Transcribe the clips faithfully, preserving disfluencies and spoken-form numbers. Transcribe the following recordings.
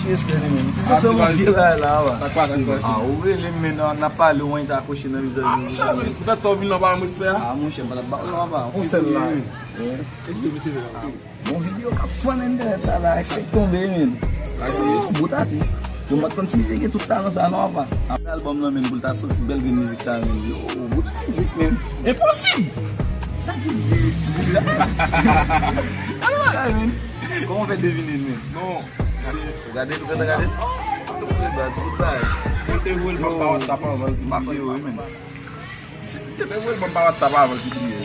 Respè li menm. Se sa fè mwen vye bagay la, wa. Sa k pase, bro? Ah, ou rele m, men nan, n ap pale, ou ta kwoche nan vizaj mwen. Ah, monchè, men poutèt sa ou vin nan ba m respè a? Ah, monchè, m pa t ap ba ou non, apa. On sèl la. Respè, mesye, mesye. Bon videyo k ap fè nan entènèt la, la, respè tonbe, men. Respè. Bout atis. Yo pa t konn si misye gen tout talan sa non, apa. Apre albòm nan, men, pou l ta soti bèl gen mizik sa, men. Yo, bout mizik, men. Enposib! Sa ki di? Alò, bagay, men. Kòman w fè devine l, men? Non. Gade, nou kontan gade? Tout moun baz, tout bagay. Mwen te voye l pa WhatsApp anvan l pibliye, wi, men. Misye, misye te voye l ban m pa WhatsApp avan l pibliye.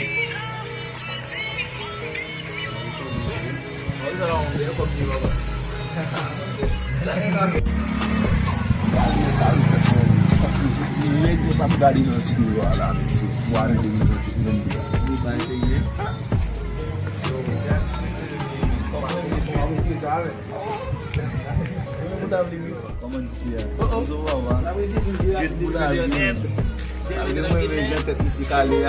Nèg yo t ap gade nan videyo a la, mesye. Pou ane de mil vennde a. Li bay serye. Kòman di a? Izo papa. Jèt pou lavi. Gade mwen, men jan tèt misye kale a.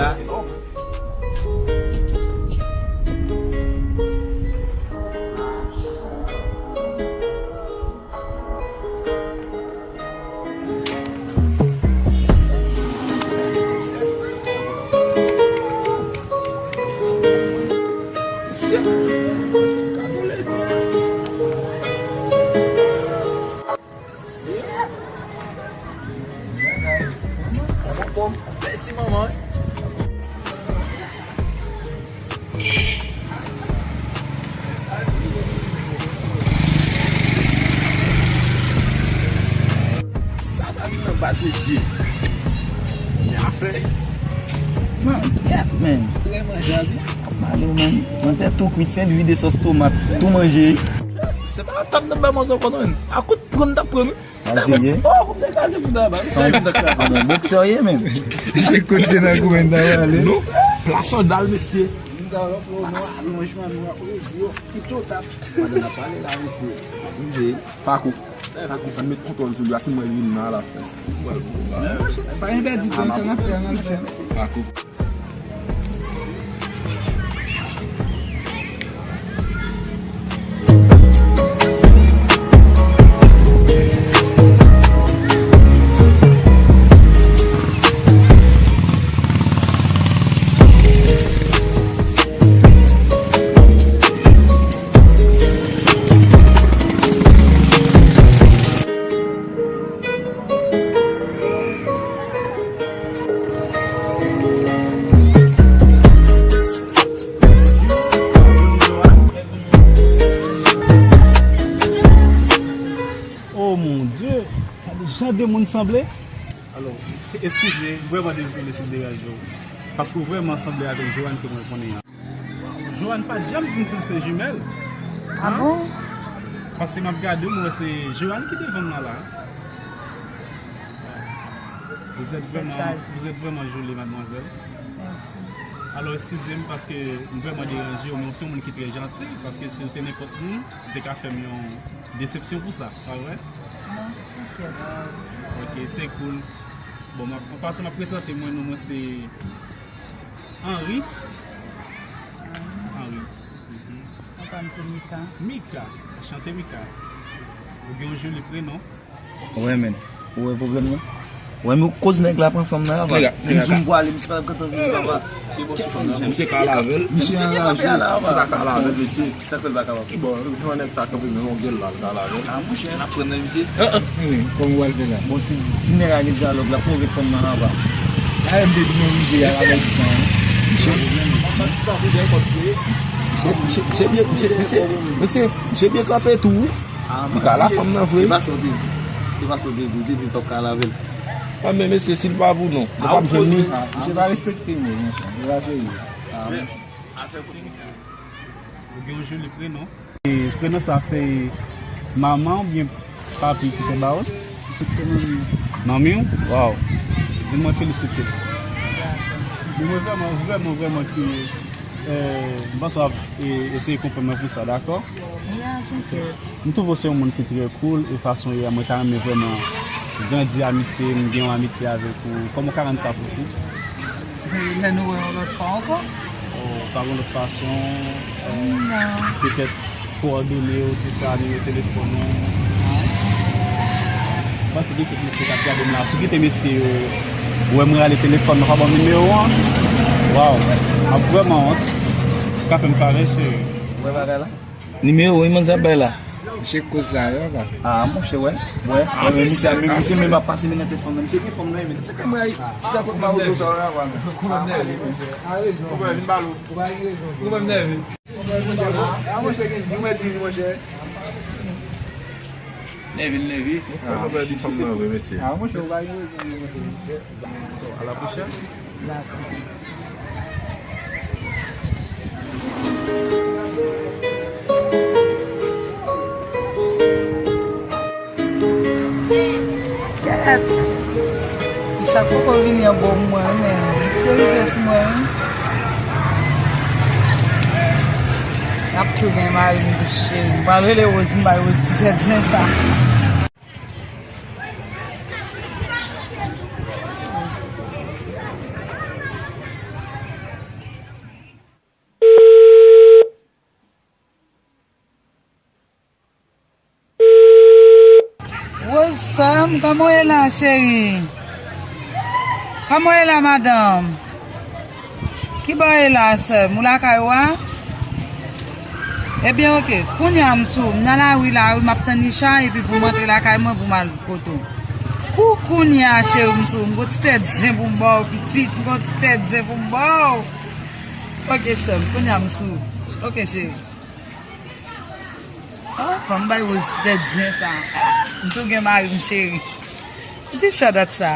Bèl ti manman, wi. Sa pa vin nan baz, mesye. Men afè. Man, gad, men. Trè manjab, wi. Ap pale w, men. Manzè tou kwit, sèl vide sòs tomat, tou manje. Se pa tap nan bay manzè w konnen. A kout pran m t ap pran, wi. Sa serye? Oh, kòm se kaze pou daba. Sa yon, sa yon bon boksè w ye, men. Kote nan goumen nan ale. Non, plas sandal, mesye. Madanm ap pale la, mesye. Pakou. Pakou, ann met kontwòl sou li a, si mwen vin nan la fès. Pa gen pèdi tan, sa n ap fè an al fè. Pakou. Oh mon Dieu! Gade jan de moun sanble. Alò, eskize, m vrèman dezole si m deranje w. Paske w vrèman sanble avèk Joanne ke mwen konnen an. Joanne pa t janm di m si l se jimèl. Ah bon? Paske m ap gade w, m wè se Joanne ki devan m nan la. Vous êtes vraiment, vous êtes vraiment jolie, mademoiselle. Mèsi. Alò, eskize m paske m vrèman deranje w, men w se yon moun ki trè janti, paske si w te nenpòt moun, w te ka fè m yon desepsyon pou sa, pa vre? Non, ok. Ok, se cool. Bon, m ap, an pasan, m ap prezante mwen, non mwen se Henri. Henri. Mhm. Papa m se Mika. Mika. Anchante, Mika. Ou gen yon joli prenon. Wè, men. Ou wè pwoblèm nan? Wè, men koz nèg la pran fanm nan, apa. Nèg la, m di m pwale, misye pa t ap gentan vini, papa. Se bon, se fanm nan. Misye ka lave l. Misye anraje. Misye pa ka lave l, mesye. Sa k fè l pa kapab? Bon, jan nèg sa kanpe, men yon gèl la, l ka lave l. Ah, monchè, n ap pran nan misye. Ah, ah. Wi, kòman w al fè la? Bon, si, si nèg la gen dyalòg la, pwove fanm nan anba. A, m te di nou rive a la, men, misye. Misye, misye, misye byen, misye, misye, misye byen kanpe tou, wi. Ah, li ka la fanm nan vre. Se pa sa w te di. Se pa sa w te di. Ou te di l p ap ka lave l. Ah, men mesye, si l pa pou nou, nou p ap jwenn li. Misye pa respekte moun, monchè. Li pa serye. Ah, monchè. Ou gen yon joli prenon. E prenon sa se manman oubyen papi ki te ba ou l? Se manmi. Manmi w? Waw. Di l mwen felisite. Dakò. Bon, mwen vrèman, vrèman, vrèman ki, euh, m panse w ap, e, eseye konprann mwen pou sa, dakò? Ya, ok. M twouve w se yon moun ki trè cool, e fason w ye a, mwen ta renmen vrèman grandi amitye, m gen yon amitye avèk ou. Kòman w ka rann sa posib? Lè nou wè yon lòt fwa ankò. Oh, pa gen lòt fason, euh, petèt kowòdone yo, tout sa, nimewo telefòn ou. Ah, Panse gen kèk mesye k ap gade m la. Si w kite mesye yo wè mwen rale telefòn, mwen pa ba w nimewo an. Waw, m ap vrèman wont. Ou ka fè m favè, cheri? Ou wè bagay la? Nimewo wi, manzè ap bay la. Misye koz sa yo, pa. Ah, monchè, wè. Wè, wè, men misye, men misye menm ap pase men nan telefòn nan. Misye gen fanm nan, men se kòm ay, chita kot mawozo sa yo la, wè. Ou pa vin balo. Ou pa vin nève. Ah, monchè, gen di mwen di, monchè. Nève, nève. Ah, monchè, ou pa vin nève, mesye. Ah, monchè, ou pa vin nève, monchè. So, à la prochaine. Dakò. Kèt! Richard poko vini an bò mwen, men misye rive sou mwen, wi. N ap tou gen mari m tou, cheri. M pral rele Rose, m bay Rose ti tèt zen sa. Rose, sè m, kòman w ye la, cheri? Kòman w ye la, madanm? Ki bò w ye la, sè m? Ou lakay ou a? Ebyen, oke. Kounye a, m sou, m nan lari la, wi, m ap tann Isha, epi pou m antre lakay mwen, pou m al kote w. Kou, kounye a, cheri, m sou, m gon ti tèt zen pou m ba w, pitit, m gon ti tèt zen pou m ba w. Oke, sè m, kounye a, m sou. Oke, cheri. Ah, fò m bay Rose ti tèt zen sa. Ah, m tou gen mari m, cheri. Ki chat dat sa?